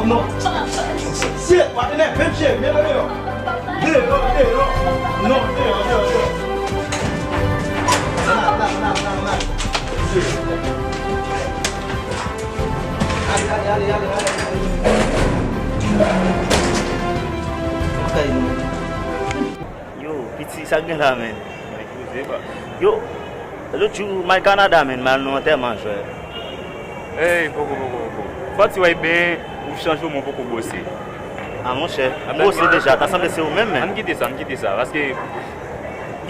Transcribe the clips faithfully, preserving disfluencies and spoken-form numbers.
Non. Shit, pa enève m, shit, men deyò. Deyò, deyò. Non, deyò, deyò, deyò. La, la, la, la, la. Shit. Ale, ale, ale, ale, ale. Kay nou. Yo, piti, sa k gen la, men? Yo, lòt jou, m al Kanada, men, m al nan antèman, jwè. Ey, poko, poko, poko. Fò ti wè ben, ou chanje, mwen poko bwose. A, monchè, m bwose deja, ta sanble se ou menm, men. Ann kite sa, ann kite sa, paske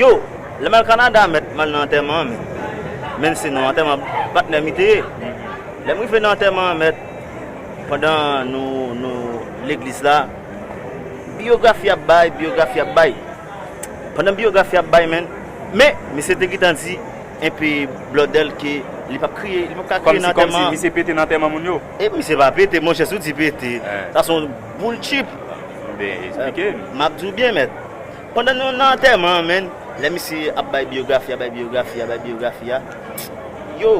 yo, lè m al Kanada, mèt, m al nan antèman, men. Men se nan antèman patnè m te ye. Lè m rive nan antèman, mèt, pandan nou, nou, legliz la, biyografi ap bay, biyografi ap bay. Pandan biyografi ap bay, men, men, misye te gentan di enpe blòdèl ke li p ap kriye, li p ap ka kriye nan antèman. Kòmsi, kòmsi misye pete nan antèman moun yo? E misye pa pete, monchè, si w di pete, sa se yon boul chip. Ben, eksplike m. M ap di w byen, mèt. Pandan nou nan antèman an, men, lè misye ap bay biyografi a, bay biyografi a, bay biyografi a, yo,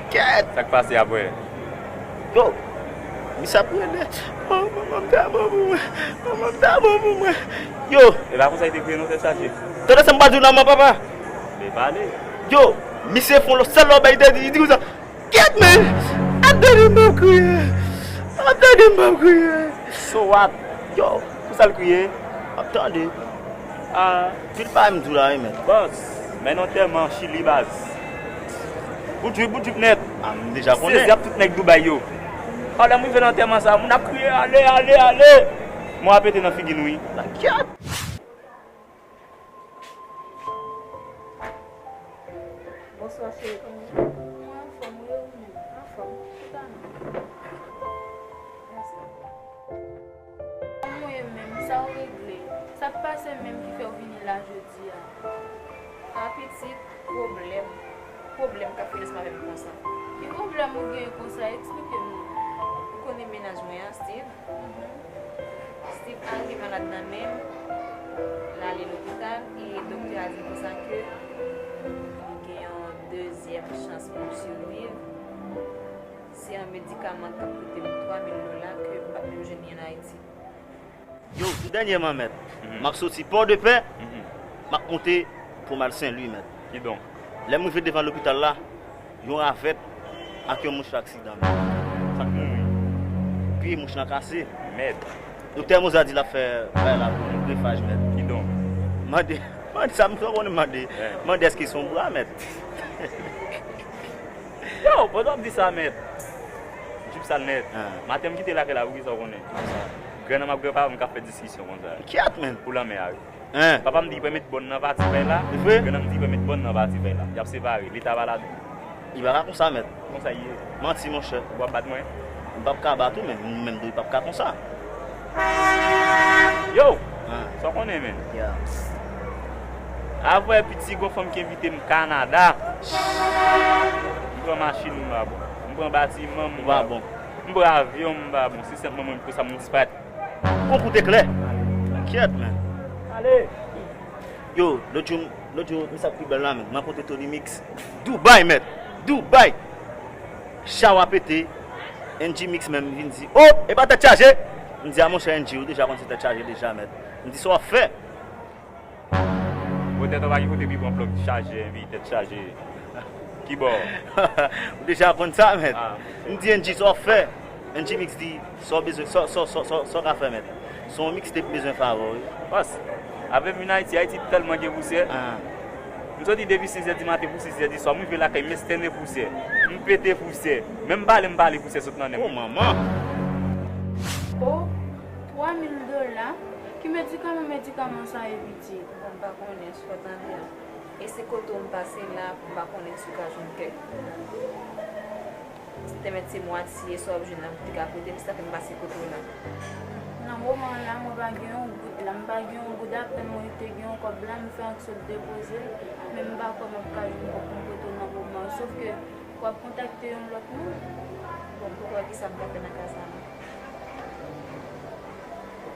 kèt! Sa k pase apre? Yo, misye ap rele. Oh, manman m ta bon pou mwen. Manman m ta bon pou mwen. Yo. E pa konsa li te kriye non, tèt chaje. Tande sa m pa di w la, man, papa. Men pale. Yo, misye fè yon sèl lòbèy, li te di, li di konsa, kèt, men! Ap tande m ap kriye. Ap tande m ap kriye. So what? Yo, pou sa l kriye? Ap tande. Ah. Pil pa m di w la, wi, mèt. Bòs, men non tèman Chili, baz. Bout trip, bout trip nèt. Ah, m deja konnen. Sezi ap tout nèg Dubai yo. Ah, lè m rive nan antèman sa, moun ap kriye, ale, ale, ale. Mwen ap pete nan figi nou, wi. Kèt! Bonswa, cheri, kòman w ye? Mwen anfòm, wi, ou menm? Anfòm, chita non. Mèsi. Kòman w ye menm? Sa w regle? Sa k pase menm ki fè w vini la jodi a? A, pitit, pwoblèm. Pwoblèm k ap fè lespri avè m konsa. Ki pwoblèm ou gen konsa? Eksplike m non. Ou konnen mennaj mwen an, Steve? Steve al gen malad nan men l, l ale lopital e doktè a di l konsa ke li gen yon dezyèm chans pou l siviv. Se yon medikaman k ap koute m twa mil dola ke m p ap menm jwenn li ann Ayiti. Yo, tou dènyèman, mèt, m ap soti Pòdepè, m ap monte pou m al Senlwi, mèt. Kidonk? Lè m rive devan lopital la, yon ravèt ak yon mouch fè aksidan, mèt. Sa k mouri? Pye mouch lan kase. Mèt. Doktè Moza di l ap fè bagay la pou li, grefaj, mèt. Kidonk? Mande, mande sa m fè konnen mande. Mande èske se yon bra, mèt. Yo, pandan w ap di sa, mèt. Jip sal nèt. Maten m kite lakay la, wi, kisa w konnen? Grannanm ak granpapa m k ap fè diskisyon konsa. Kèt, men. Pou lanmè a, wi. Papa m di li pral met bòn nan pati pay la. Li vre? Grannanm di li pral met bòn nan pati pay la. Y ap separe. Leta pa ladan. Li pa ka konsa, mèt. Konsa l ye. Manti, monchè. Ou p ap bat mwen? M p ap ka bat ou, men ou menm tou, li p ap ka konsa. Yo! Sa w konnen, men? Apre piti, gon fanm ki envite m Kanada. M pran machin, m pa bon. M pran batiman, m pa bon. M pran avyon, m pa bon. Se senpman mwen, pou sa m disparèt. Konkou te klè. Kyèt, men. Ale. Yo, lòt jou, lòt jou, misye ap pi bèl la, men. M rankontre Tony Mix. Dubai, mèt. Dubai. Chawa pete. N G Mix menm vin di, "Oh, e pa tèt chaje." M di, "A monchè N G, ou deja konn se tèt chaje deja, mèt." M di, "Sa w ap fè?" Potèt ou pa gen kote pou pran plòk chaje, epi tèt chaje. Kibò? Ou deja konn sa, mèt. M di, "N G, sa w ap fè?" N G Mix di, "Sa w bezwen, sa, sa, sa, sa, sa w ka fè, mèt?" Se yon mixtape bezwen favò, wi. Bòs, avè m vin Ayiti, Ayiti tèlman gen pousyè. M soti depi sizè di maten pou sizè di swa, m rive lakay m estène pousyè. M pete pousyè. Menm pale, m pale pousyè sot nan nen m. Oh, manman! Oh, twa mil dola? Ki medikaman, medikaman sa ye, pitit? Bon, m pa konnen, si w tande. E se kote w m pase la, m pa konnen si w ka jwenn kèk. Te mèt se mwatye sa w ap jwenn nan boutik a kote m, se sa fè m pase kote w la. Nan moman an la, mwen pa gen yon goud la, m pa gen yon goud, apèn mwen te gen yon kòb la, m fè anksyo depoze l, men m pa kwè m ap ka jwenn kòb pou m pote w nan moman an, sof ke w ap kontakte yon lòt moun. Bon, m poko wè kisa m ka fè nan ka sa a.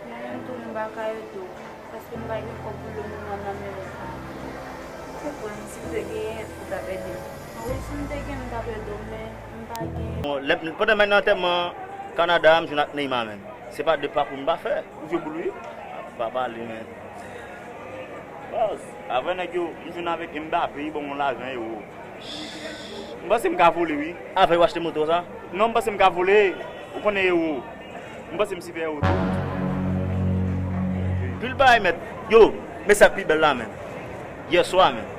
Mwen menm tou, m pa ka ede w, paske m pa gen kòb pou le moman nan men mwen. M konprann, si m te genyen, ou t ap ede m. Wi, si m te gen, m t ap ede w, men m pa gen. Bon, lè, pandan m nan antèman, Kanada, m jwenn ak Neymar, menn. Se pa de pakou m pa fè. Ou jwe pou li? Pa pale, menn. Baz, avè nèg yo, m jwenn avèk Mbappé, li ban m yon lajan ewo. M panse m ka vole, wi. Avè yo achte moto sa? Non, m panse m ka vole. Ou konnen ewo. M panse m sipè ewo tou. Pil bagay, mèt. Yo, men sa k pi bèl la, menn. Yè swa, menn.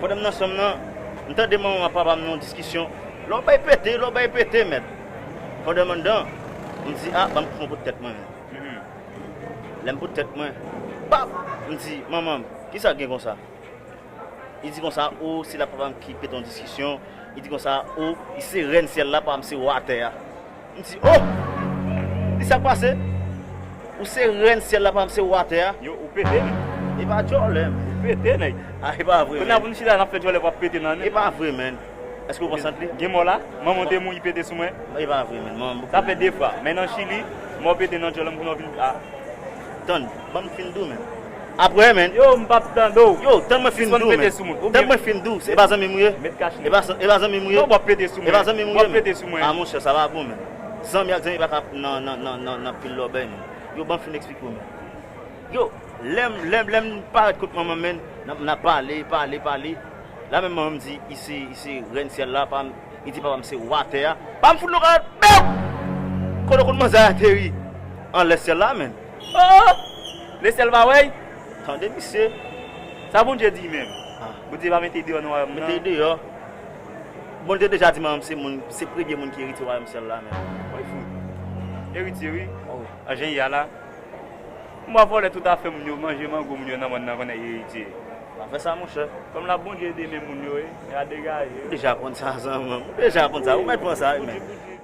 Pandan m nan chanm nan, m tande manman ak papa m nan yon diskisyon. Lè w bay pete, lè w bay pete, mèt. Pandan m anndan, m di, a, ban m pran pou tèt mwen, menn. Lè m pote tèt mwen, pap! M di, manman m, kisa k gen konsa? Li di konsa, o, se la papa m ki pete yon diskisyon. Li di konsa, o, li se rèn syèl la, papa m se wa tè a. M di, o! Li sa k pase? Ou se rèn syèl la, papa m se wa tè a. Yo, ou pete, nèg. E pa djòlè, menn. Ou pete, nèg. A, e pa vre, menn. Kounye a pou nou chita, n ap fè djòlè pou ap pete nan, nèg. E pa vre, menn. Èske w konsantre? Gen mò la, manman w te mouri pete sou mwen. E pa vre, menn. Manman m... Sa fè de fwa. Men nan Chili, mò pete nan djòl, m konnen w vin a. Tann, ban m fin di w, menn. Apre, menn. Yo, m p ap tande w. Yo, tann mwen fin di w, menn. Tann mwen fin di w. Se pa zanmi m ou ye? Met kach nèg. E pa zanmi m ou ye? Non, w ap pete sou mwen. E pa zanmi m ou ye, menn? W ap pete sou mwen. A, monchè, sa pa bon, menn. Zanmi ak zanmi pa ka nan, nan, nan, nan, nan pil lòbèy, menn. Yo, ban m fin eksplike w, menn. Yo, lè m, lè m, lè m parèt kot manman m, menn, n ap, n ap pale, pale, pale. La menm manman m di, li se, li se rèn syèl la, pa m, li di papa m se wa tè a. Pa m fout nou kayòt, bèw! Kote w konn manzè a ateri? Anlè syèl la, menn. Oh! Lesyèl pa wè l? Tande misye. Sa Bondye di menm? A. Bondye pa mete deyò nan wayòm nan. Mete deyò. Bondye deja di manman m se moun, se premye moun ki eritye wayòm syèl la, menn. Woy fout. Eritye, wi. Oh. An jan y a la. M ap vòlè tout afè moun yo, manje mango moun yo nan mòn nan konnen eritye. Pa fè sa, monchè. Kòm la Bondye ede men moun yo, e, e a degaje. Ou deja konn sa, zanmi m. Ou deja konn sa. Ou mèt pran sa, wi, menn.